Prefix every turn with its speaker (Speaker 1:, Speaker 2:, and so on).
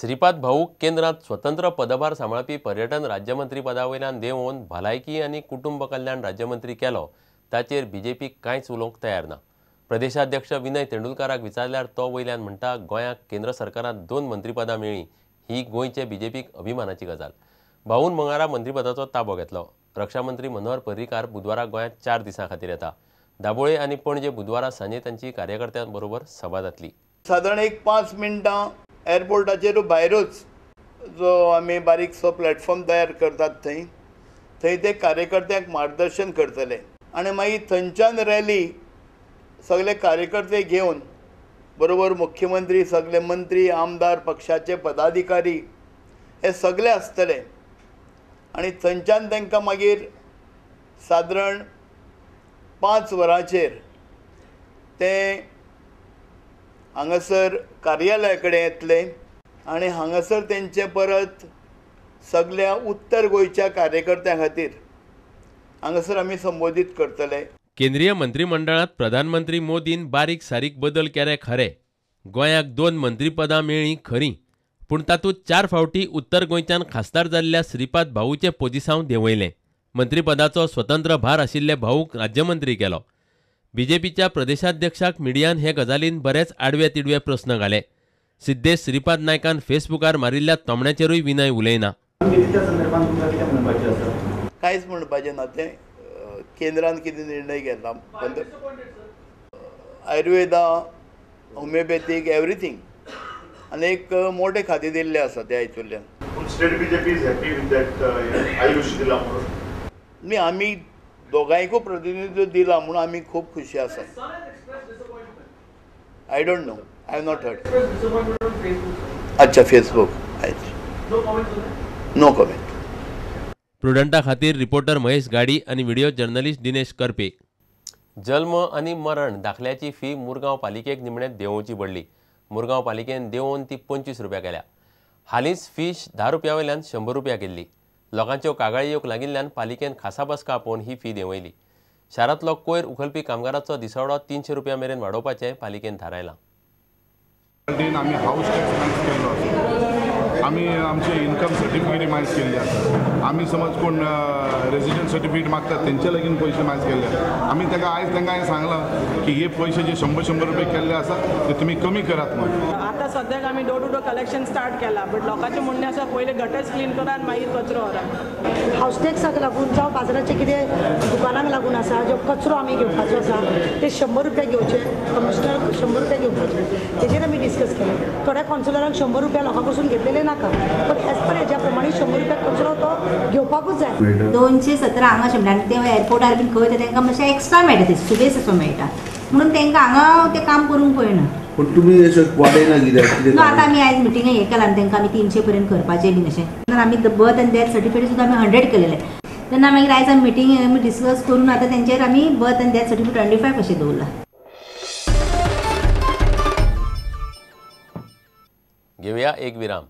Speaker 1: श्रीपाद भाऊ केंद्रात स्वतंत्र पदभार सांबाळपी पर्यटन राज्यमंत्री पदा वयल्यान देंवोवन भलायकी आनी कुटुंब कल्याण राज्यमंत्री केलो ताचेर बीजेपी कांयच उलोवंक तयार ना। प्रदेशाध्यक्ष विनय तेंडुलकाराक विचारल्यार तो वयल्यान म्हणटा गोंयाक केंद्र सरकारान 2 मंत्रीपदां मेळ्ळीं ही गोंयचे बीजेपीक अभिमानाची गजाल। भाऊन मंगळारा मंत्रीपदाचो ताबो घेतलो। रक्षामंत्री मनोहर पर्रीकार बुधवारा गोंयांत 4 दिसां खातीर येता। दाबोळे आनी पणजे बुधवारा सांजे तांची कार्यकर्त्यांबरोबर सभा जातली।
Speaker 2: सादारण एक 5 मिनटां एअरपोर्टाचेर भायरूच जो आमी बारीकसो प्लॅटफॉर्म तयार करतात थंय थंय ते कार्यकर्त्यांक मार्गदर्शन करतले आनी मागीर थंयच्यान रॅली सगळे कार्यकर्ते घेवन बरोबर मुख्यमंत्री, सगळे मंत्री, आमदार, पक्षाचे पदाधिकारी हे सगळे आसतले आनी थंयच्यान तांकां मागीर सादारण 5 वरांचेर ते हांगासर कार्यालया कडेन येतले आनी हांगासर तेंचे परत सगळ्या उत्तर गोंयच्या कार्यकर्त्यां खातीर हांगासर आमी संबोधीत करतले।
Speaker 1: केंद्रीय मंत्रिमंडळांत प्रधानमंत्री मोदीन बारीक सारीक बदल केले खरे, गोंयाक 2 मंत्रीपदां मेळ्ळीं खरी, पूण तातूंत 4 फावटी उत्तर गोंयच्यान खासदार जाल्ल्या श्रीपाद भाऊचें पोजिसांव देंवयलें। मंत्रीपदाचो स्वतंत्र भार आशिल्ले भाऊक राज्यमंत्री केलो। बीजेपीच्या प्रदेशाध्यक्षाक मिडियान हे गजालीन बरेच आडवे तिडवे प्रस्न घाले। सिद्धेश श्रीपाद नायकान फेसबुकार मारिल्ल्या तोमण्याचेरूय विनय उलयना।
Speaker 2: कांयच म्हणपाचें ना, तें केंद्रान कितें निर्णय घेतला, आयुर्वेदा, होमिओपॅथीक, एवरीथींग आनी एक मोठे खातें दिल्लें आसा त्या हितूंतल्यान।
Speaker 3: State BJP is happy with that Ayush दिला म्हणून
Speaker 2: न्ही, आमी दोगांयकूय प्रतिनिधित्व दिलां म्हणून आमी खूब खुशी आसा। I don't know, I have not heard. अच्छा, फेसबूक, नो कॉमेंट।
Speaker 1: प्रुडंटा खातीर रिपोर्टर महेश गाडी आनी व्हिडिओ जर्नलिस्ट दिनेश करपे। जल्म आनी मरण दाखल्याची फी मुरगांव पालिकेक निमणे देंवोवची पडली। मुरगांव पालिकेन देंवोवन ती 25 रुपया केल्या। हालींच फी 10 रुपया वयल्यान 100 रुपया केल्ली। लोकांच्यो कागाळी येवंक लागिल्ल्यान पालिकेन खासा बसका आपोवन ही फी देंवयली। शारांतलो कोयर उखलपी कामगाराचो दिसवडो 300 रुपया मेरेन वाडोवपाचें पालिकेन थारायलां।
Speaker 4: आमी हावस टॅक्स मायनस केल्लो आसा, आमी आमचे इन्कम सर्टिफिकेट मायनस केल्ले आसा, आमी समज कोण रेजिडंट सर्टिफिकेट मागतात तेंचे लागीं पयशे मायनस केल्ले आसा। आमी ताका आयज तांकां हांवें सांगलां की हे पयशे जे 100-100 रुपये केल्ले आसा ते तुमी कमी करात म्हणून।
Speaker 5: आतां सद्याक आमी door to door collection start केला, बट लोकांचें म्हणणें आसा पयलीं गटर्स क्लीन करा आनी मागीर कचरो व्हरा।
Speaker 6: हावस टॅक्साक लागून जावं बाजाराचे कितें दुकानांक लागून आसा जो कचरो आमी घेवपाचो आसा ते 100 रुपया घेवचे, कमिशनर 100 रुपया घेवपाचे, तेजेर आमी डिस्कस केलें। थोड्या कावन्सिलरांक 100 रुपया लोकां कडसून घेतलेले नाका, पण एज पर हेज्या प्रमाणे 100 रुपया कचरो तो घेवपाकूच जाय।
Speaker 7: 217 हांगा 100 आनी ते एअरपोर्टार बीन खंय तांकां मातशें एक्स्ट्रा मेळटा, ते सुबेस असो मेळटा म्हणून तांकां हांगा तें काम करूंक पळयना।
Speaker 8: पूण तुमी अशें वाडयना कित्याक?
Speaker 7: ना, आतां आमी आयज मिटिंगे हें केलां आनी तांकां आमी 300 पर्यंत करपाचें बीन अशें। आमी बर्थ आनी डेथ सर्टिफिकेट सुद्दां आमी 100 केलेलें, तेन्ना मागीर आयज आमी मिटींग आमी डिस्कस करून आतां तेंचेर आमी बर्थ आनी डेथ सर्टिफिकेट 25 अशें दवरलां।
Speaker 1: घेवया एक विराम।